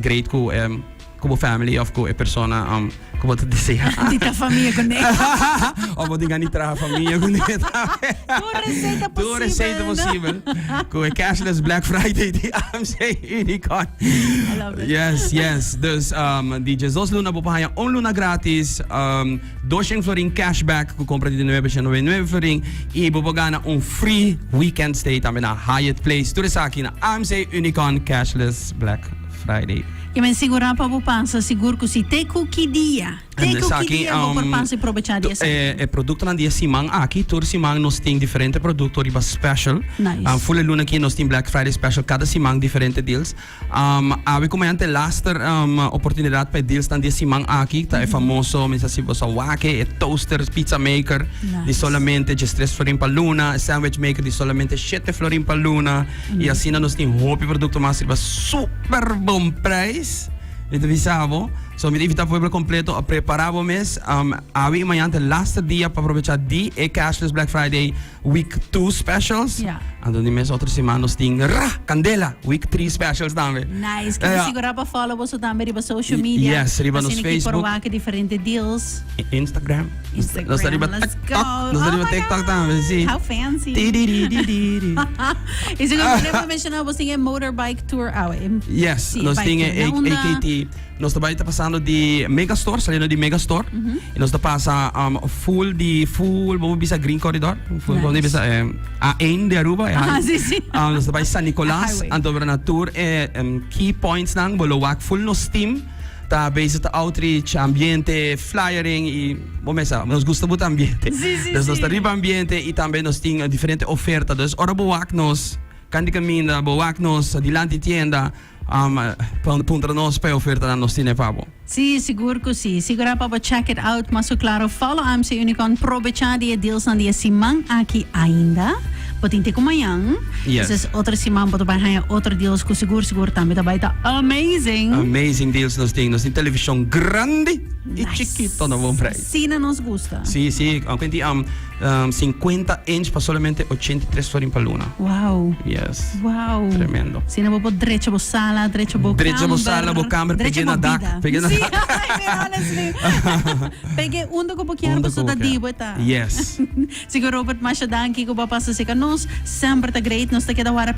Great ku ku bo family of ku e persona ku bo ta desea. Di ta famia ku ne. Of bo tin gana di traha famia ku ne tambe. Tur reseta posibel. Tur reseta posibel. Ku e cashless Black Friday di AMC Unicorn. I love it. Yes, yes. Dus di 12 luna bo por haña un luna gratis, 200 florin cashback ku kompra di 999 florin i bo por gana un free weekend stay tambe na Hyatt Place. Tur esaki na AMC Unicorn Cashless Black Friday. Ke men sigurá pa bo pasa sigur ku si te ku ki dia, te ku ki dia bo por pasa i probechá di esaki. E produktonan di e siman aki, tur siman nos tin diferente produkto riba special. Nice. Ful e luna aki nos tin Black Friday special, kada siman diferente deals. Awe ku mañan ta e laster oportunidat pa e dealsnan di e siman aki, ta e famoso, mi sa si bo sa wak e toaster pizza maker di solamente 13 florin pa luna, e sandwich maker di solamente 7 florin pa luna. Y asina nos tin hopi producto mas riba super bon prijs. Mi ta bisa bo. So mi ta invita pueblo completo a prepara bo mes. Awe y mañana ta e laatste dia pa aprovecha di e Cashless Black Friday Week 2 specials. Ja. Anto di mes otro siman nos tin ra candela Week 3 specials tambe. Nice. Keda Ja. sigura pa follow boso tambe riba social media. Yes, riba nos Asina ki por Facebook. wak diferente deals. Instagram. Instagram, Nos ta riba let's TikTok. go. Nos ta Oh riba my TikTok God. tambe, sí. How fancy. Ti di di di di di. Y si nos menciona bo tin e motorbike tour awe. Yes, Sí, nos bike tin tour. e Na unda- AKT. Nos ta bai ta pasando di Megastore, saliendo di Megastore. Y nos ta pasa full di full, bo bisa Green Corridor. Full, Nice. bo bisa A1 di Aruba. Ah, sí, sí. Nos ta bai San Nicolas, Highway. anto na tour e key points nan, bo lo wak full nos team. Ta bezig ta outreach, ambiente, flyering y bo mesa, nos gusta buta ambiente. Sí, sí, Dus nos sí. ta riba ambiente y tambe nos tin diferente oferta. Dus ora bo wak nos, kan di caminda, bo wak nos dilanti tienda, puntra nos pa e ofertanan nos tine pa bo. Sí, sigur cu sí. Sigura pa bo check it out. Mas cu claro, follow AMC Unicorn, probecha di e dealsnan di e siman aki ainda. Bo tin te cu mañan. Yes. Entonces, otro siman bo ta bai haña otro deals cu sigur sigur tambe ta bai ta amazing. Amazing deals nos tin. Nos tin television grandi y Nice. chikito na bon prijs. Asina nos gusta. Sí, sí. Aunque tin 50 inch pa solamente 83 florin pa luna. Wow. Yes. Wow. Tremendo. Asina bo por drecha bo sala, drecha bo Drecha bo kamber, sala, bo kamber, drecha peg'é na bo dak, bida. peg'é na Sí, dak. I mean, honestly. Peg'é unda ku bo kier, Unda pasobra ku bo ta kier. di bo e ta. Yes. Sigur Robert, masha danki ku bo a pasa serka nos. Semper ta great. Nos ta keda wara.